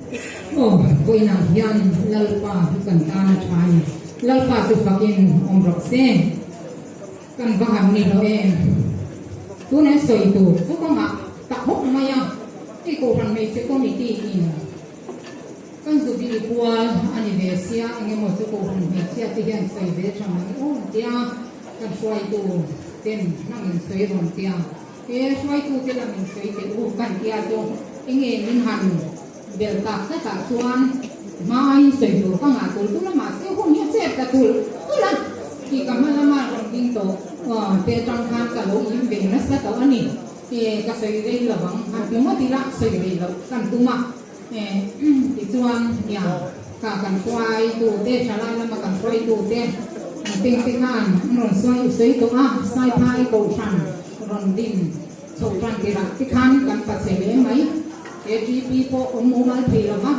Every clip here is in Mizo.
Aw, vawiinah hian Lalpa hi kan tan a tha a ni. Lalpa chu fakin awm rawh se. Kan va han ni lo em? Tun an sawi tur chu ka ngah ta khawp mai a, hei Kohhran Hmeichhe Committee in kan Jubilee pual a ni ve sia, eng emaw chu Kohhran Hmeichhia te hian sawi ve tha mai aw tia kan hruaitu ten hnangin sawi rawn tia. He hruaitute lam in sawi teh u kan tia chu enge min han bel tak tlatah chuan hmaiin sawi tur ka ngah tul tul a mahse hun hi a chet ta tul tul a tih ka hma lama rawn ding tawh te atang khan ka lo in ve nasa tawh a ni. E ka sawi rei lo ang han ti ngawt ila sawi rei loh kan tum a e tichuan nia ka kan hruaitute thalai lama kan hruaitute tengte khan an rawn sawi sawi tawh a Saiphai Kohhran rawn din chho tan tirah te khan kan pa che hle mai. KTP pawh awm mumal thei lo va,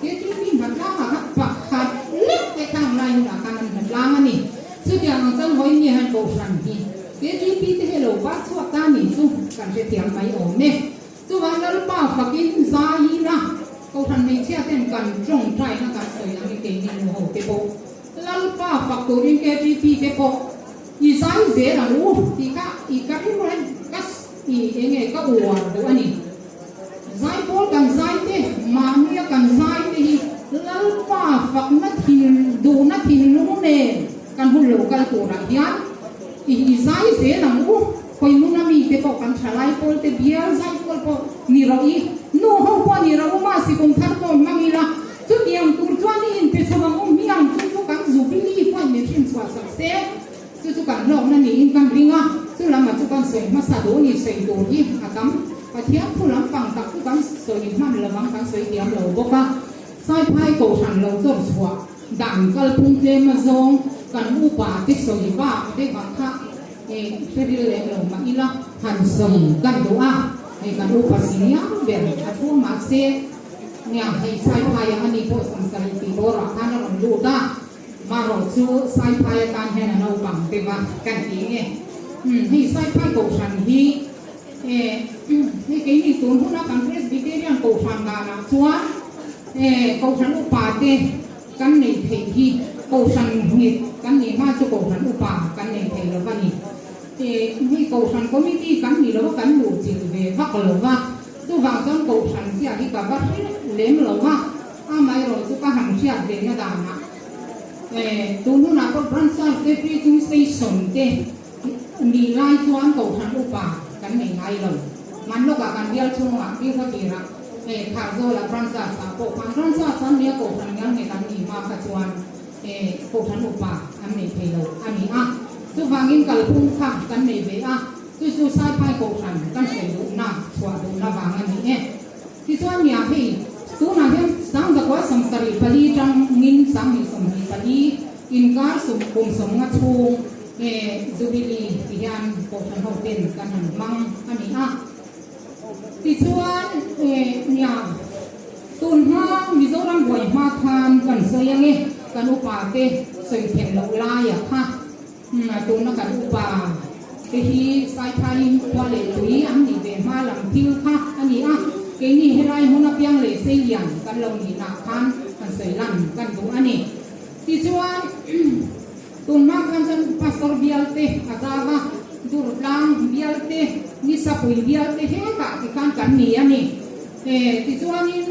KTP hnatlangah khan pakhat lek te khan lai hunah khan an hnatlang a ni. Chutiang ang chuan vawiin hian Kohhran hi KTP te hi lo par chhuak ta ni chu kan hrethiam mai awm e. Chuvang Lalpa fakin zai ila Kohhran hmeichhia ten kan tawngtaina kan sawi ang i keini nu ho te pawh Lalpa fak turin KTP te pawh i zai zel ang u tih kha i ka rilru hian ka i enge ka uar duh a ni. Zaipawl kan zai te, mahnia kan zai te hi Lalpa fakna thin duhna thinlung nen kan hun lo kal turah hian i i zai zel ang u. Khawi hmuna mite pawh kan thalai pawl te bial zaipawl pawh ni rawh i, nu ho pawh ni rawh u, mahse kum thar pawh hmang ila, chutiang tur chuan i inpe chho ang u hmiang chu chu kan Jubilee pawhin min hrinchhuah sak se. Chu chu kan hlawkna niin kan ring a, chu lamah chu kan sawi hmasa duh ni sawi tur hi a tam. Pathian thu lampang tak chu kan sawi hman lo ang, kan sawi thiam lo bawk a. Saiphai Kohhran lo chawr chhuah dan kalphung tlem azawng kan upa te sawi bak deuhah kha hre ril lem lo mah ila han sawi kan duh a, hei kan upa siniam ber a thu mahse nia hei Saiphaiah ani pawh samsarih tih bawrah khan a rawn lut a. Marawh chu Saiphai atan hian a naupang deuh a kan ti nge. Umm hei Saiphai kohhran hi eh hei keini tun huna kan Presbyterian kohhran danah chuan eh kohhran upa te kan nei theih hi kohhran nghet kan nih hma chu kohhran upa kan nei thei lo va ni. Eh hei kohhran committee kan ni lo va kan luh chilh ve vak lo va chuvang chuan kohhran zia hi ka va hre lem lo va. Amaherawh chu ka han hriat ve na danah tun hunah pawh Branch Staff te Preaching Station te nih lai chuan Kohhran Upa kan nei ngai lo. Hman lawkah kan bial chhungah Bihuatirah Kharzawlah Branch Staff ah pawh khan Branch Staff an nia Kohhran ngial nge kan nih hma kha chuan Kohhran Upa an nei thei lo a ni a. Chuvangin kalphung kha kan nei ve a, chu chu Saiphai Kohhran kan sawi duhna chhuah duhna vang a ni e. Tichuan nia hei, tunah hian Sangzakua 74 tangin 2024 inkar sum kum 50 chhung he Jubilee ti hian Kohhran ho ten kan han hmang a ni a. Tichuan nia tun hma Mizoram buai hma khan kan sawi ange kan upa te sawi then loh laia kha Tuna kan upa te hi Saiphaiin khua leh tui an nih ve hma lam thil kha a ni a, keini helai hmun apiang leh seilian kan lo nihna khan kan sawi lan kan duh a ni. Tichuan, tun hma khan chuan Pastor bial te a zau a, Durtlang bial te, Nisapui bial te hetah tikhan kan ni a ni. Tichuanin,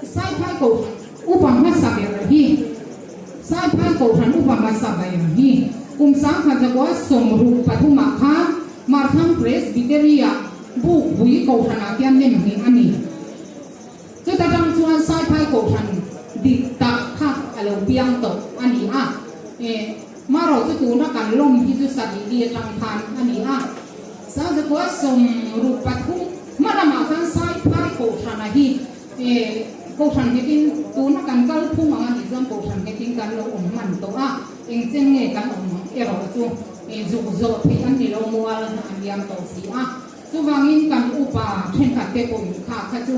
Saiphai Kohhran upa hmasa ber hi Saiphai Kohhran upa hmasa ber hi kum 1963 ah khan Martham Presbytery-ah Bukpui Kohhranah hian nem hnih a ni. Chuta tang chuan Saiphai Kohhran dik tak kha a lo piang tawh a ni a. Marawh chu tuna kan lawm hi chu sarih li atang khan a ni a. 1963 hma lamah khan Saiphai Kohhrana hi Kohhran nghetin tuna kan kal phung ang a nih chuan Kohhran nghetin kan lo awm hman tawh a, eng chen nge kan awm ang erawh chu zuk zawh theih an ni lo mual an liam tawh si a. Chuvangin kan upa thenkhat te pawhin kha kha chu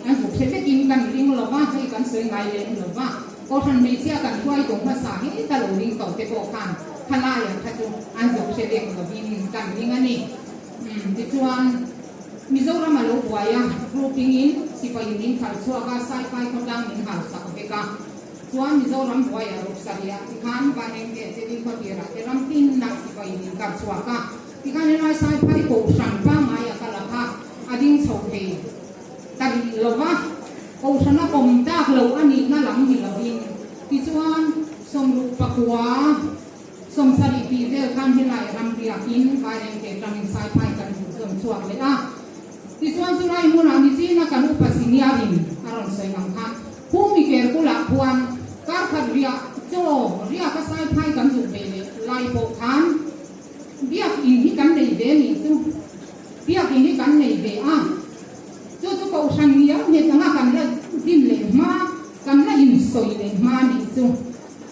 an zuk hre vekin kan ring lo va, hei kan sawi ngai lem lo va. Kohhran hmeichhia kan hruai tawh hmasa heta lo ring tawh te pawh khan khalaiah kha chu an zuk hre vek lovin kan ring a ni. Tichuan. Mizoram a lo buai a, grouping in sipai in min khalh chhuak a, Saipai khawtlang min hal sak vek a. Chuan Mizoram buai a ruk sarih ah tikhan Vairengte te ding khawtirah te ram tinna sipai in min kar chhuak a. Tikhan helai Saipai kohhran pangngai a kal a kha a ding chho thei ta rih lo va, kohhran a pawm dak lo a nihna lam ni lovin tichuan 69 70 tih vel khan helai ram riakin Vairengte tangin Saipai kan duh zawn chhuak leh a. Tichuan chulai hmunah nichina kan upa senior-in a rawn sawi ang khan Phumi ker bulah khuan kar khat riah chaw riaka Saipai kan zuk ve leh lai pawh khan Biakinn hi kan nei ve nih chu Biakinn hi kan nei ve a, chu chu kohhran ngiau nghet anga kan la din leh hma, kan la insawi leh hma nih chu.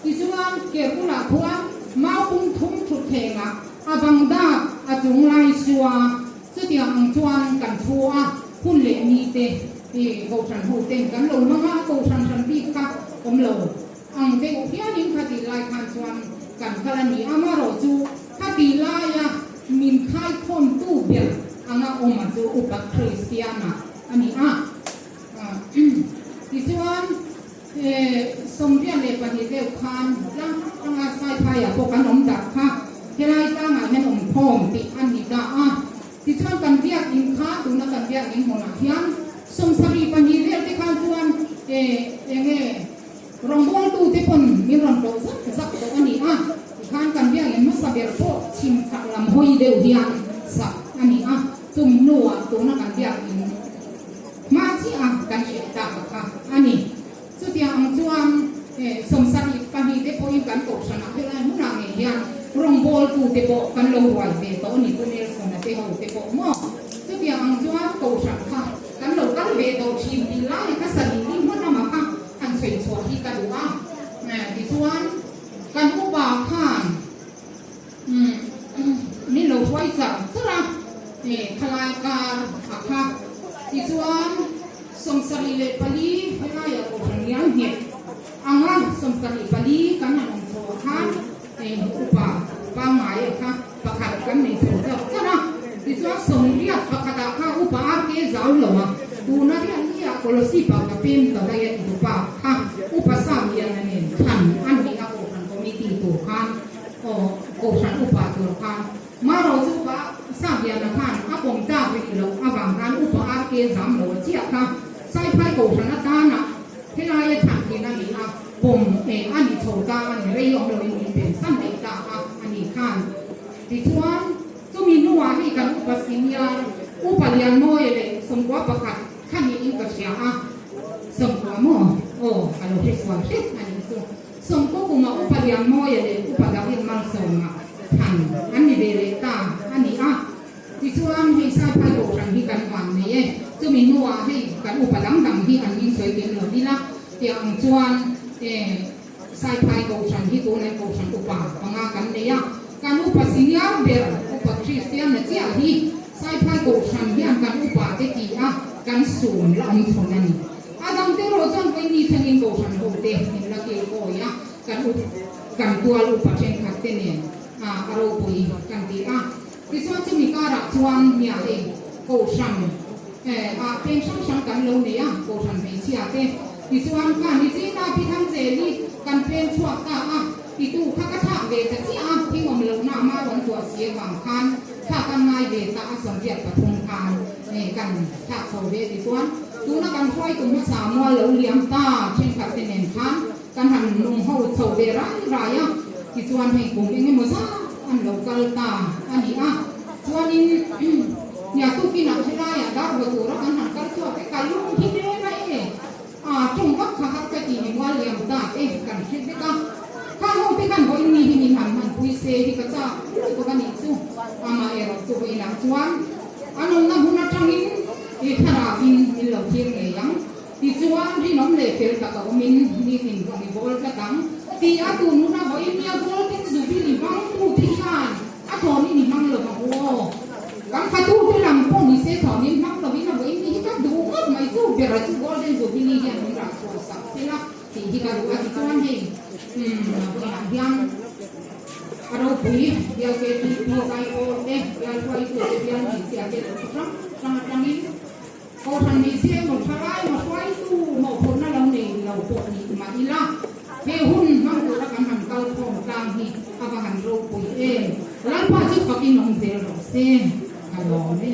Tichuan, Kerbulah khuan mau pum thum thutthlengah a bang dak a chung lai sua, chutiang ang chuan kan thu a, hun leh ni te kohhran ho ten kan lo hmang a, kohhran hran bik kha awm lo. Ang deuh hianin khatih lai khan chuan kan kal a ni. Amarawh chu khatih laia min khaikhawmtu ber anga awma chu Upa Kristiana a ni a. Tichuan, 22 deuh khan tlang hrang hranga Saiphaiah pawh kan awm dak kha helai tlangah hian awm khawm tih a ni ta a. Tichuan kan biakinn kha tuna kan biakinn hmunah hian 72 vel te khan chuan enge Rawngbawltute pawn min rawn tlawh zak zak tawh a ni a, tikhan kan biakinn hmasa ber pawh chhim chak lam hawi deuh hian sak a ni a, chum hnuah tuna kan biakinn hma chiah a kan hriat tak a kha a ni. Chutiang ang chuan 72 te pawhin kan kohhranah helai hmunah ngei hian rawngbawltute pawh kan lo ruai ve tawh a ni, Pu Nelson-a te ho te pawh maw? Chutiang ang chuan kohhran kha kan lo kal ve tawh thin tih lai kha sarih ni hma lamah kha han sawi chhuah hi ka duh a, tichuan kan upa khan min lo hruai char char a, khalai kar a kha, tichuan 74 helaiah kohhran ngial nghet anga 74 kan han awm chho ah khan upa pangngai a kha pakhat kan nei chho char char a, tichuan 81 ah kha upa RK zau lo a, tuna riah nia Kolosip ah ka pem ta daih a ti tupa kha upa Sam Liana nen thlan an nih a kohhran committee tur khan aw kohhran upa tur khan marawh chu upa Sam Liana khan a pawm tak rih loh avang khan upa RK zam lo a chiah kha Saiphai kohhran atana helaia thlan thin a ni a. Pawm eh a ni chho ta a ni, rei awm loin min pen san daih ta a a ni khan. Tichuan, chumi hnuah hei kan upa senior, Upa Lianmawia leh 91 kha niin ka hria a, 90 maw? Aw, ka lo hre sual hret a nih chu. 90 kumah Upa Lianmawia leh Upa David Malsawma thlan an ni ve leh ta a ni a. Tichuan, hei Saiphai Kohhran hi kan van nei e. Chumi hnuah hei kan upa dang dang hi an min sawi kim lo ila, tiang ang chuan e Saiphai Kohhran hi tunai Kohhran upa panga kan nei a. Kan upa senior ber Upa Kristiana chiah hi Saiphai Kohhran hian kan upa te ti a kan sum la awm chhawn a ni. A dang te erawh chuan vawiin thlengin Kohhran ho te min la kil kawi a, kan up kan tual upa thenkhat te nen a ropui kan ti a. Tichuan chumi karah chuan nia hei Kohhran ah peng hrang hrang kan lo nei a, Kohhran hmeichhia te. Tichuan kha ni china pi thang zel hi kan peng chhuak ta a, titu kha ka thlak ve ta chiah a, thing awm lohna a mau an tuah si avang khan thlak an ngai ve ta a, 83 khan kan thlak chho ve. Tichuan tuna kan hruaitu hmasa mual lo liam ta thenkhat te nen khan Kan han nung ho chho ve rai rai a, tichuan hei kum eng emaw zat an lo kal ta a ni a. Chuanin nia tukinah helaiah dar vaw tura kan han kal chhuak e, ka lung hi hle mai e, a tawng vak kha har ka ti ni mual liam tak e kan hre vek a. Khang ho te khan vawiin mi hi min han hmanpui se hi ka chak lutuk a nih chu, amaherawh chu vawiinah chuan an awmna hun atangin i thlarauin min lo thlir ngei ang. Tichuan, rinawm leh fel tak a awmin nitin rawng i bawl tlat ang tih a tun hun a vawiin nia Golden Jubilee hmangtu te hian a thawnin i hmang lo vang u aw. Kan fatu te lam pawh ni se thawnin hmang lovin a vawiin ni hi ka duh ngawt mai chu bera chu Golden Jubilee hian min rah chhuah sak sela tih hi ka duh a. Tichuan hei umm vawiinah hian a ropui bial KTP zaipawl te, bial hruaitu te, bial hmeichhia. te leh khaw hrang hrang atangin Kohhran ni se emaw thalai emaw hruaitu mawhphurhna lo nei lo pawh ni mah ila, he hun hmang tura kan han kal khawm tlang hi a va han ropui em. Lalpa chu fakin awm zel rawh se, ka lawm e.